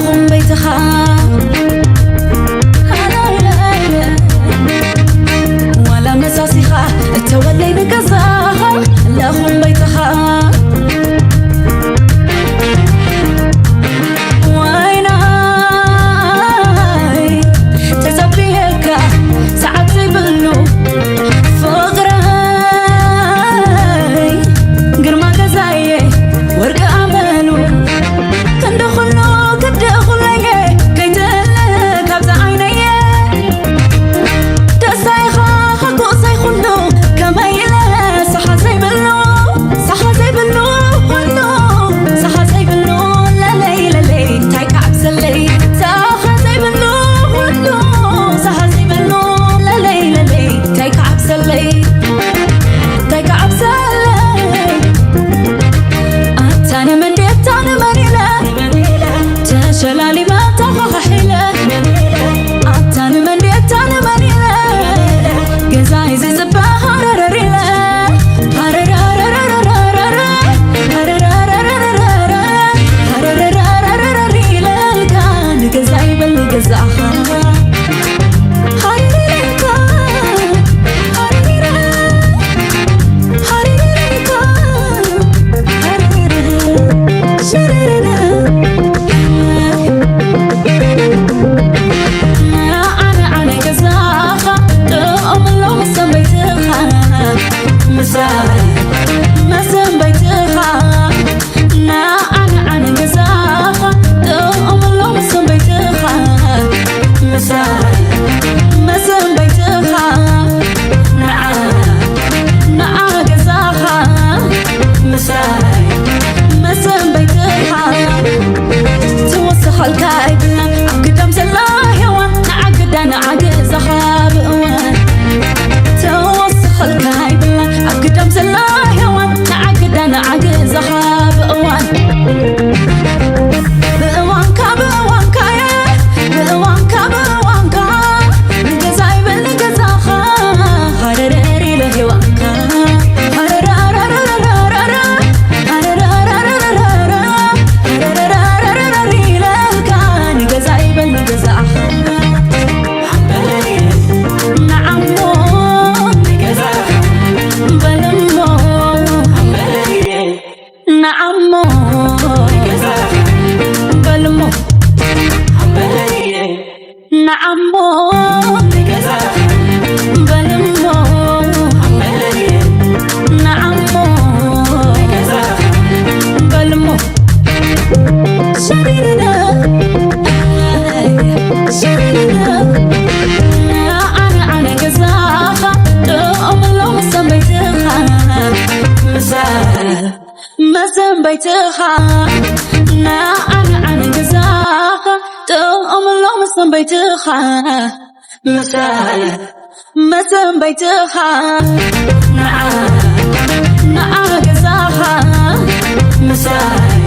ኹም በይትኻ ዋላ መሳሲኻ እተወለይ ንገዛኻ ለኹም በይትኻ ዋይናይ ተጸብየካ ሰዓት ዘይብሉ ፍቕረይ ግርማ ገዛየ ወርቂ ኣመሉ ክንዲ ኩሉ ክዲ ኩለየ ከይትእለ ካብዛ ዓይነየ ደስታይኻ ሓጎሰይ ኩሉ ከመይ ኢለ ሰሓ ዘይብሉ ሰሓ ዘይብሉ ኩሉ ሰሓ ዘይብሉ ለለይ ለለይ እንታይ ክዓብሰለይ ሰሓ ዘይብሉ ኩሉ ሰሓ ዘይብሉ ለለይ ለለይ እንታይ ክዓብሰለይ እንታይ ክዓብሰለይ ኣታ ንመን ድየ ኣታ ንመን ኢለ ተሸላሊመ ተኻኺለ ኣታ ንመን ድየ ኣታ ንመን ኢለ ገዛይ ዝፅበ ሃረረር ኢለ ሃረረረረረረ ሃረረረረረረ ሃረረረረረረ ኢለልካ ንገዛይ በል ንገዛኻ መሰንበይትኻ ንዓንዓን ገዛኻ ጥቕምሎ መሰንበይትኻ ምሳል መሰንበይትኻ ንዓ ንዓ ገዛኻ ምሳል